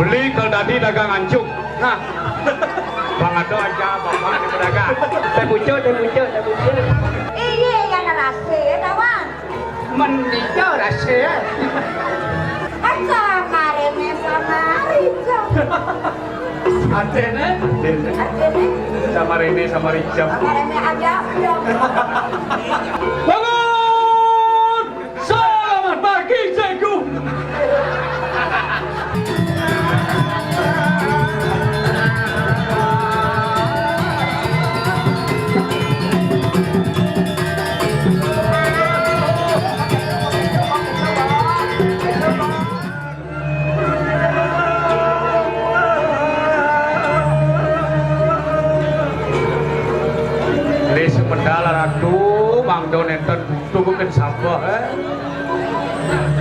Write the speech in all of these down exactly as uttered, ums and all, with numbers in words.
Beli kalau tadi dagang ancuk. Nah. Bang Ado aja, Bapak di pedagang. Teh pucuk, teh pucuk, teh pucuk. Iya, yang rasa ya, kawan. Menikah rasa ya. Kan sama Rene sama Rizal. Atene. Atene. Sama Rene sama Rizal. Sama Rene aja, udah. Bangun! Selamat pagi, Cegu. Lé sepedal ratu, mangdo nenten butuh mungkin sambah, eh.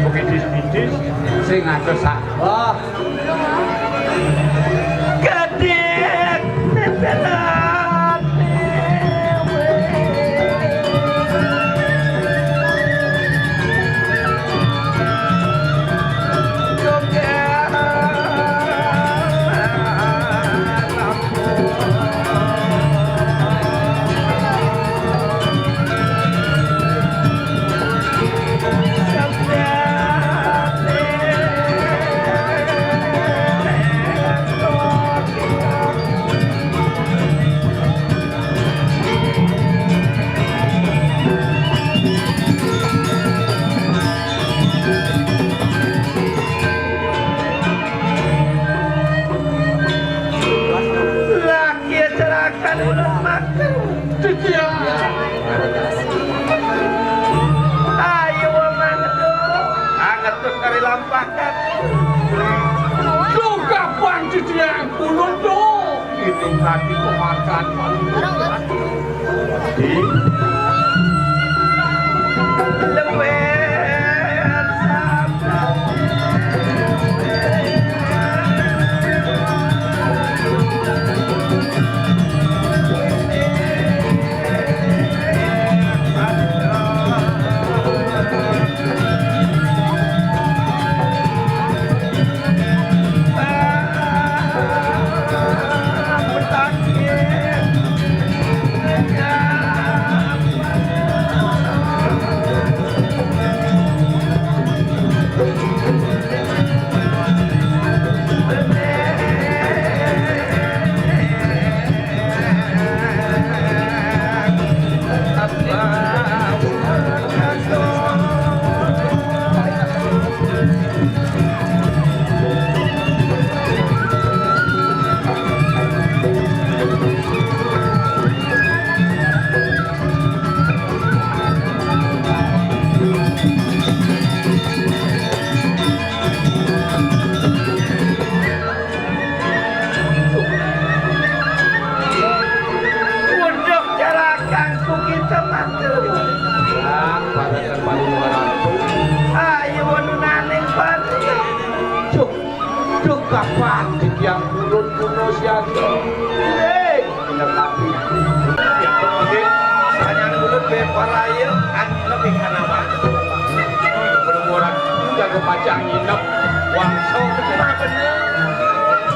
Bukidis-bidis, sing ngaco sambah. Gedek, tetelan, Lah, kiye serakan ulun makan. Cucian. Ayo, mangetu. Angetut kari lampakan. Duh, kapan cucian ulun, duh. Ini tadi kemakan. Waduh, cara kangku kita matur. Yang pada terpaling mengharapkan. Ayo, waduh, naning pada. Cuk, cuk, kapan di tiang turun kuno siaga. Hei, bener tapi. Oke, hanya turun bepar air, angin lebih kanawan. Berumuran, jaga pacang nginep. Wangso, bener.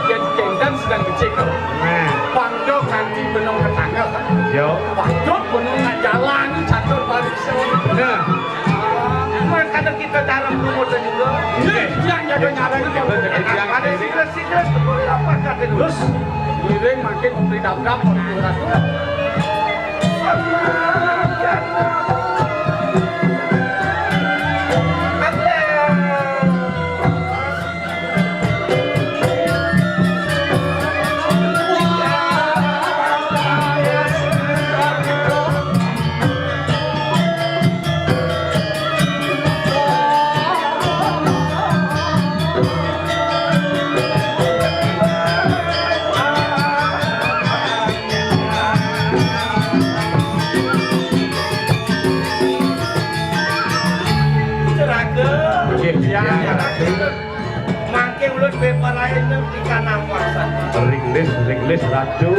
Yen Kendan sedang becik. Nah. Pangdo kanthi benung ketangga. Yo. Waduh, benung nak jalan, catur balik. Nah. Mereka kita dalam rumah dan juga. Iya, yang jaga nyaran. Kita jaga tiang ada ini. Sigra-sigra, seperti apa kata dulu? Terus, ngiring makin memberi dap-dap oleh Ratu. Cerake. Nggih, ya, ya, Ratu. Mangke ulun beparain di kanang kuasa. Ringlis, ringlis, Ratu.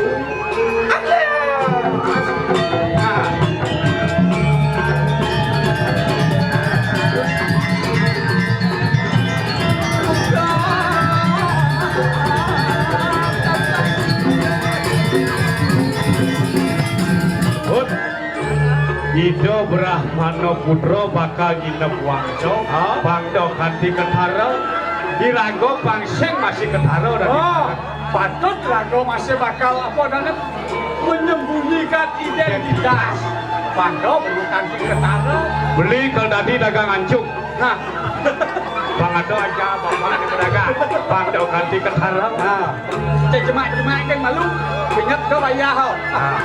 Mana putra bakal nginep wangsa, ha? Pang da kanti ketara. Iraga pang sing masih ketara dadi. Oh, patut raga masih bakal apa namanya, menyembunyikan identitas. Pang da perlu kanti ketara. Beli kal dadi dagang ancuk. Nah. Pang ada aja bapak di pedagang. Pang da kanti ketara. Nah. Cek jemak-jemak kan malu. Ingat ke wayah. Nah.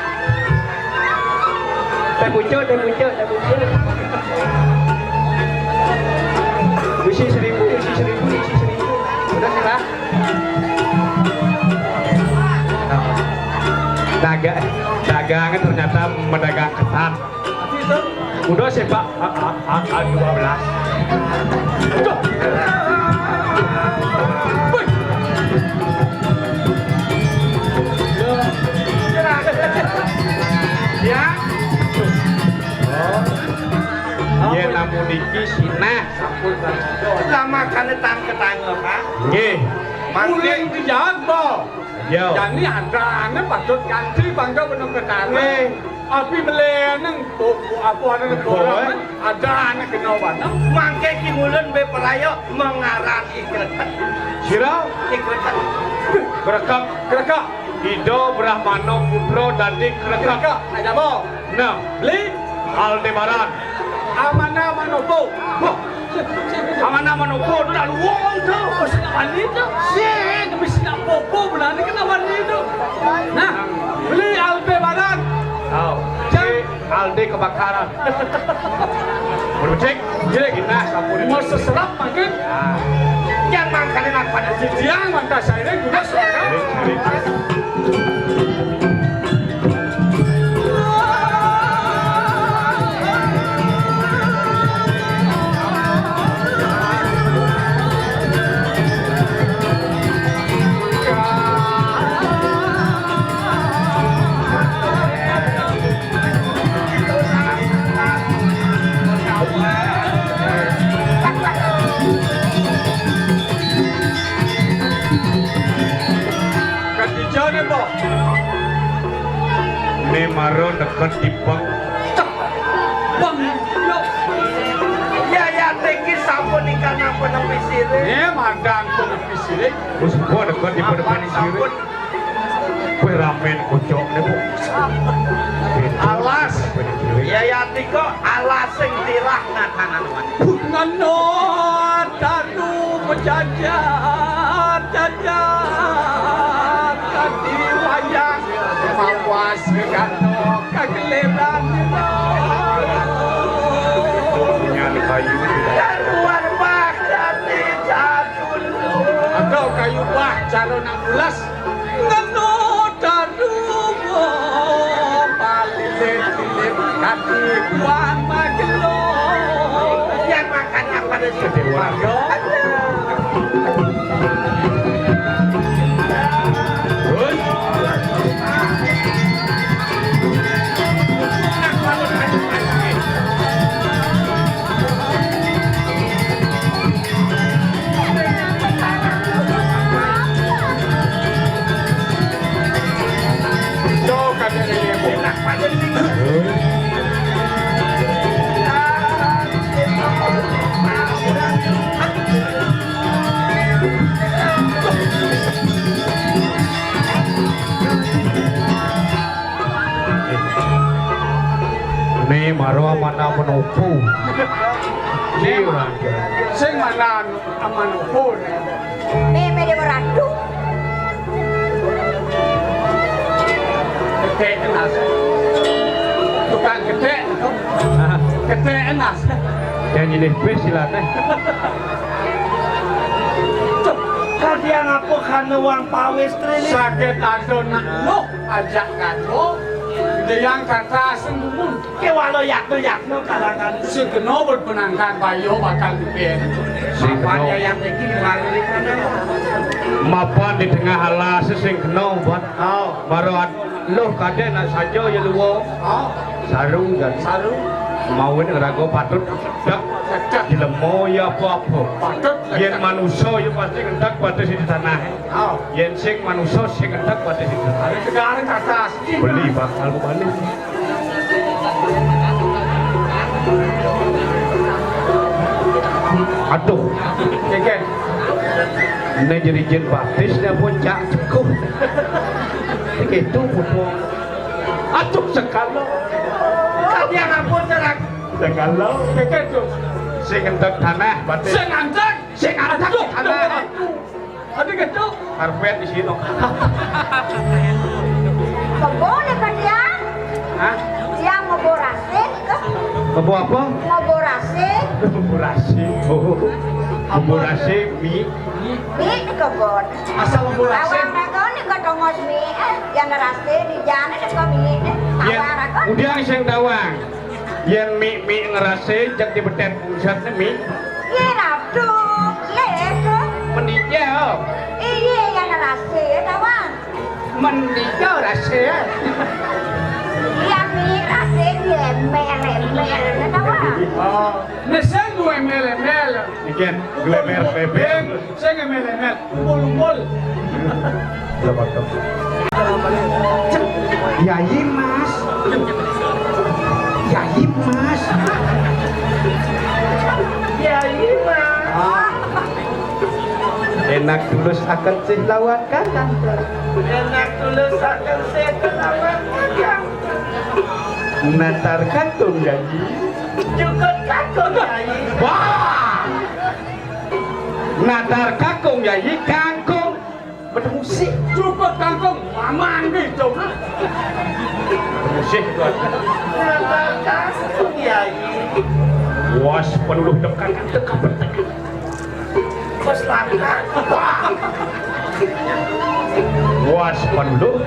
Teh pucuk, teh pucuk, teh pucuk. Isi seribu, isi seribu, isi seribu. Udah sih lah. Nah. Dagang, dagang ternyata medagang ketan. Udah sih, Pak. A, a, a, a, dua belas. Aduh. Wih. Ya. Oh. Yen namun iki sinah sampun. Lah makane tang ketanga, Pak. Nggih. Mangke. Uling dijago. Yo. Jani adane patut kanthi bangga benung ketara. Nggih. Abi meleneng kok apa ane. Boy. Adane kena wana. Mangke ki ngulun be peraya mengaran ikretet. Sira? Ikretet. Krekek. Krekek. Ida Brahmana putra dadi krekek. Krekek. Aja mo. Nah, beli Aldebaran. Amana Manopo. Wah, Amana Manopo tu dah luang tu. Oh, sing nak wani tu. Sing, tapi sing nak popo benar ni kena wani tu. Nah, beli Aldebaran. Oh, Jang. Si Alde kebakaran. Bercek, cek. Nah, sampun. Mau seserap makin. Ah. Yang makan enak pada si Jang, mantap saya ini juga suara. Kadijane, Mbok. Ne maro neked dipeng. Cek. Bang, yo. Ya, ya, teki sampun ingkang ampun nepi sirih. Ne mandang pun nepi sirih. Wis kok neked dipeng sirih. Sampun. Kowe ramen kocokne, Bu. Alas. Yayati kok alas sing tirah ngatanan wani. Ngeno daru mejajar, jajar kadi wayang. Mawas kekano kageleran. Nyan kayu. Daruan bah dadi jadul. Ada kayu bah cara nak mulas. Ngeno daru palilit-lilit kati kuan magelo. Yang makan apa deh? Gede warga. Ne maro mana menopo. Ne sing mana menopo ne. Ne mede meradu. Gedhe enas. Tukang gedhe. Gedhe enas. Dan ini bis silane. Kadang apa kana wong pawis trene? Saged ado nak luh ajak kanggo Dayang Kata sing gumun. Kewalo yakno-yakno kalangan. Sing kena berpenangkan bayo bakal dipen. Sing kena. Mapan ya yang iki malu. Mapan di tengah alas sing kena, Pak. Oh. Baru ad-, luh kadek nak saja ya luwo. Oh. Saru dan saru. Mawin raga patut cedhak. Cedhak. Dilemo ya apa-apa. Patut. Yen manusa ya pasti ngentak pada sing tanah. Oh. Yen sing manusa sing ngentak pada sing tanah. Ada sekarang kata asli. Beli bakal balik. Aduh, kékén. Né jeri jin baptis né puncak cekuh. Kéto putu. Aduh, sekala. Kadiang ampun, Juragan. Sekala. Kékén to. Sing ngentek tanah, baptis. Sing ngentek. Sing ngentek tanah. Aduh, kéto. Karpét di sini. Kebon ya, Kak Tiang? Hah? Tiang ngoborase, ke? Kebon apa? Ngoborase. Ngoborase. Oh. Ngoborase, mi. Mi di kebon. Asal ngoborase. Awang raga ni ke tongos mi, eh, yang ngerase di jana di kebon mi, eh. Ya, awang raga. Udah sing tawang. Yén mi, mi ngerase, jak di betet pusat mi. Iya, Ratu. Lé, to. Mending ya. Iya, yang ngerase, tawang. Mending ya rase ya. Iya, mi rase, iya, mele, mele, tawang. Oh, né sing duwe mele, mele. Ikan, gleber, gleber. Sing mele, mele. Umpul-umpul. Yai Mas. Yai Mas. Yai Mas. Ah. Enak tulus akan sih lawan kakang. Enak tulus akan sih lawan kakang. Natar kakung, Yai. Jukut kakung, Yai. Wah. Natar kakung, Yai, kangkung. Bedemusih. Cukup kangkung, mamang gitu. Bedemusih, Tuan. Natar kangkung, Yai. Was, penuluh dekan, dekan, dekan. Bos langka. Was, penuluh.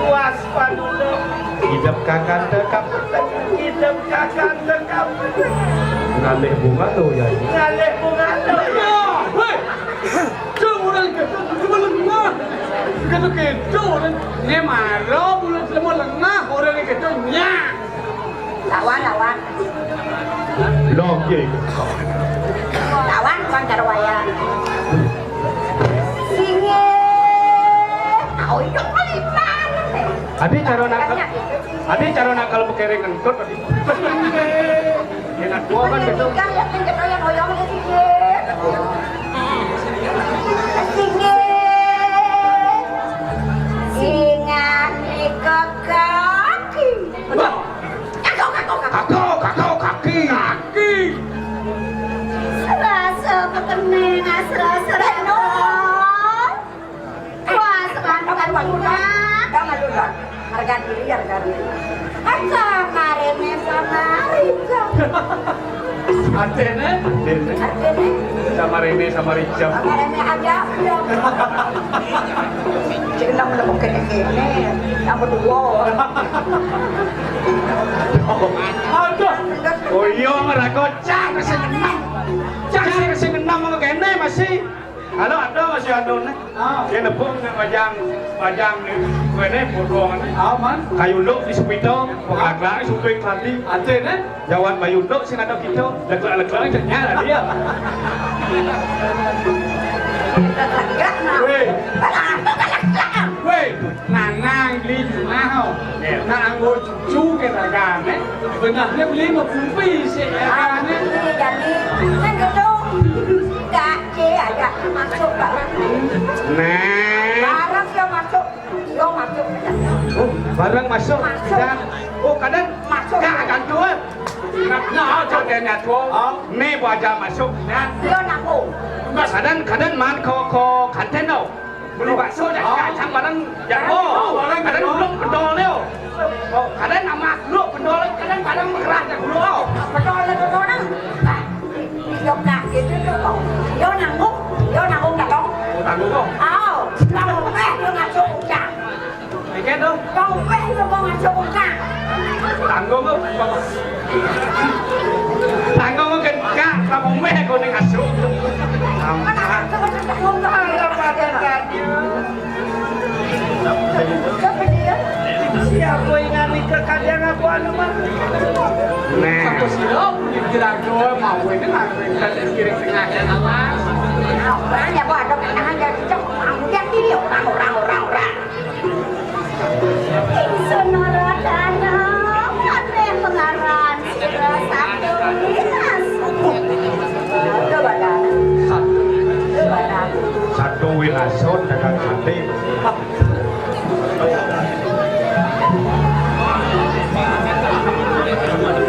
Was, penuluh. Hidup kakak, dekan. Hidup kakak, dekan. Ngalih bunga lo, Yai. Ngalih bunga lo, Yai. Wéh. Cung orang kata cuma lengah. Kata keto orang. Né mara bulan cuma lengah orang keto nyak. Lawan, lawan. Lo piye iku? Lawan kon karo wayang. Singgih. Tau itu kalipan. Adi cara nakal. Adi cara nakal pekere ngentut adi. Enak gua kan betul. Kan ya kan kita yang ngoyong ini singgih. Singgih. Singgah di kaki. Wah. Kakau, kakau, kakau. Kakau, kakau, kaki. Kaki. Serasa pekening, serasa reno. Wah, serasa pekening. Tahu nggak lu, Don? Harga diri, harga diri. Aja marene sama Rija. Artine? Artine? Sama Rene, sama Rija. Sama Rene aja, udah. Sing nang nemu kene-kene, yang berdua. Aduh. Oh iya, ngerago cak sing enam. Cak sing enam ngono kene masih. Halo, ada masih anu nih. Ah. Dia nebung nek pajang, pajang nih. Kene bodong nih. Aman. Kayu nduk di sepeda, pengaglak suping tadi. Ada nih. Jawab bayu nduk sing ada kita. Leglak-leglak aja nyala dia. Weh. Weh. Nanang beli jumah. Iya. Nak anggo cucu kita gane. Benahnya beli mau kumpi sih ya gane. Jadi, kan gitu. Kak, iya, ya, masuk bareng. Nah. Bareng ya masuk. Yo masuk. Oh, bareng masuk. Masuk. Kita, oh, kadang masuk. Kak, akan tua. Nah, nah, contohnya tua. Oh. Nih, Bu Aja masuk. Nah. Yo nanggung. Kadang, kadang man ko, ko kanten tau. Beli bakso dah kacang bareng jago. Oh, bareng jago. Kadang duduk bedol dia. Oh, kadang nama duduk bedol, kadang bareng bergerak jago. Bedol, bedol, bedol. Yo, Kak, gitu tuh, kok. Yo nanggung, yo nanggung, Kak, kok. Oh, tanggung, kok. Aw, kamu meh, yo ngasuh, Kak. Iki tuh. Kamu meh, yo mau ngasuh, Kak. Tanggung, kok. Tanggung, kok, Kak, kamu meh, kok, ning ngasuh. Ampun. Mana ngasuh, tanggung, Kak. Alah, pada tanya. Siapa yang ngani ke kalian aku anu mah? Nah. Aku sih lo, di Gelago, mau ini nggak ada kiri tengah ya, apa? Orang ya, Bu, ada kena aja, cok. Orang udah diri, orang, orang, orang, orang. Ingsun ora tanam, kabeh pengaran sira satu dinas. Coba, Kak. Rasul dagang sate.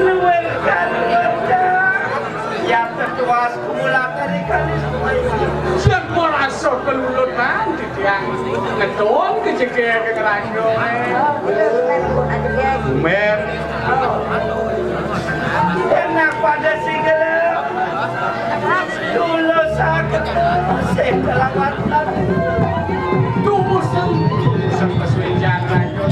Nuwun kanuwun, Cak. Ya tetuas kumulata di kalis. Siap merasa kelulun, man, titiang ngeton kejegel ke ngerajo. Umen. Enak pada sing gelem. Dulu sakit, sing kelamatan. Tumuseng, tumuseng pesuejan lanjut.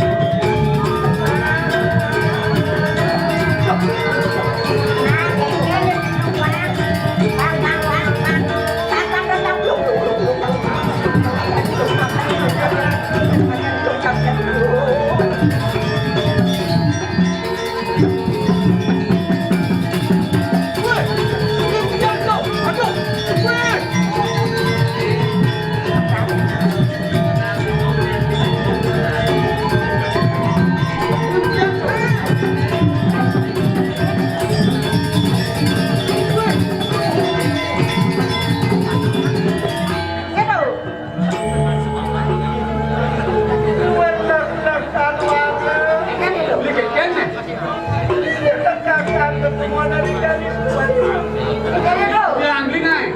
Yang beli naik.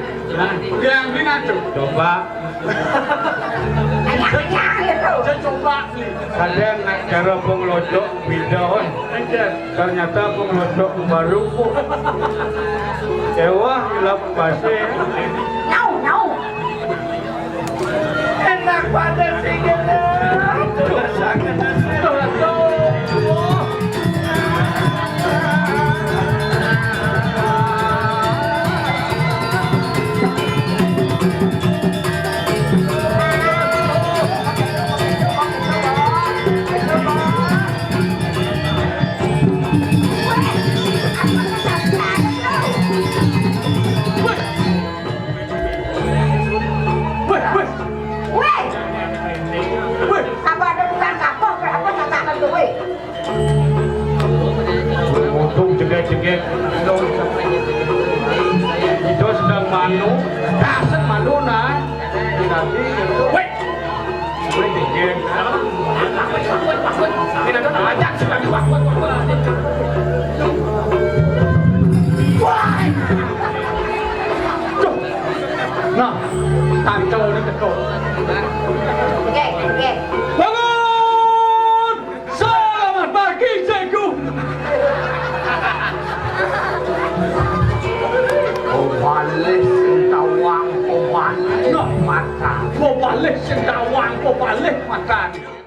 Yang beli naik tuh. Coba. Saya coba beli. Kadang nak cara pengelocok beda, weh. Ternyata pengelocok baru kok. Ewah, gelap pasir. Nau, nau. Enak pada sing gelem. Weh, weh. Weh. Weh. Apa ada tukang kapok, apa katakan tuh, weh? Untung jegek-jegek. Itu sedang manu, dasar manu, nah. Nanti, weh. Weh, jegek. Ini ada ajak sudah diwakil. Wah. Tuh. Nah, tangkel ini teko. Oke, oke. Bangun! Selamat pagi, Cikgu. Pebalih sing tawang, pebalih matan. Pebalih sing tawang, pebalih matan.